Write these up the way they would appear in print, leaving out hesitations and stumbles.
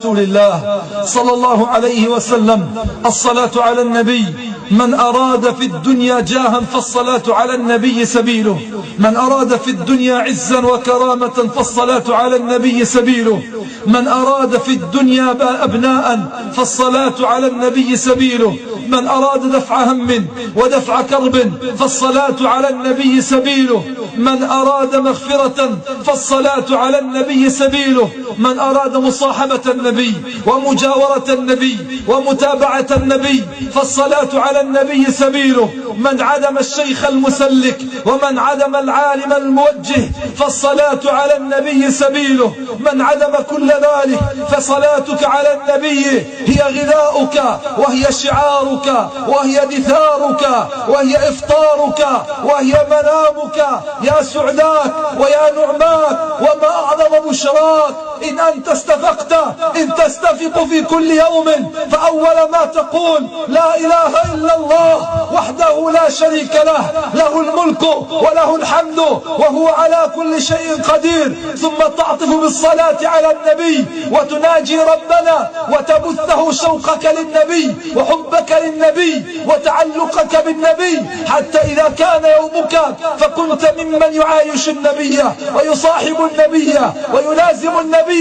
رسول الله صلى الله عليه وسلم. الصلاة على النبي، من أراد في الدنيا جاها فالصلاة على النبي سبيله، من أراد في الدنيا عزا وكرامة فالصلاة على النبي سبيله، من أراد في الدنيا أبناء فالصلاة على النبي سبيله، من أراد دفع هم ودفع كرب فالصلاة على النبي سبيله، من أراد مغفرة فالصلاة على النبي سبيله، من أراد مصاحبة النبي ومجاورة النبي ومتابعة النبي فالصلاة على النبي سبيله، من عدم الشيخ المسلك ومن عدم العالم الموجه فالصلاة على النبي سبيله، من عدم كل ذلك فصلاتك على النبي هي غذاؤك وهي شعارك وهي دثارك وهي إفطارك وهي منامك. يا سعداك ويا نعماك وما أعظم بشراك إن أنت استفقت، إن تستفق في كل يوم فأول ما تقول لا إله إلا الله وحده لا شريك له، له الملك وله الحمد وهو على كل شيء قدير، ثم تعطف بالصلاة على النبي وتناجي ربنا وتبثه شوقك للنبي وحبك للنبي وتعلقك بالنبي، حتى إذا كان يومك فكنت ممن يعايش النبي ويصاحب النبي ويلازم النبي.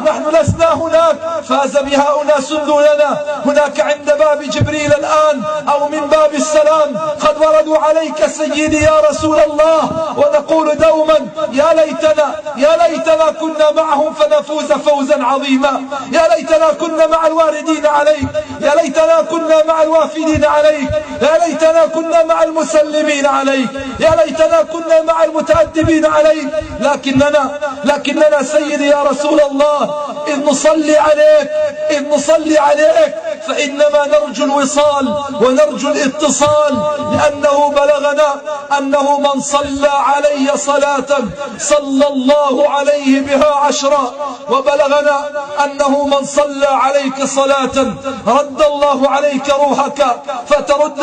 نحن لسنا هناك، فاز بها أناس دوننا هناك عند باب جبريل الآن أو من باب السلام، قد وردوا عليك سيدي يا رسول الله، ونقول دوما يا ليتنا يا ليتنا كنا معهم فنفوز فوزا عظيما، يا ليتنا كنا مع الواردين عليك، يا ليتنا كنا مع الوافدين عليك، يا ليتنا كنا مع المسلمين عليك، يا ليتنا كنا مع المتأدبين عليك، لكننا سيدي يا رسول الله إذ نصلي عليك، إذ نصلي عليك فإنما نرجو الوصال ونرجو الاتصال، لأنه بلغنا أنه من صلى علي صلاة صلى الله عليه بها 10، وبلغنا أنه من صلى عليك صلاة رد الله عليك روحك فترد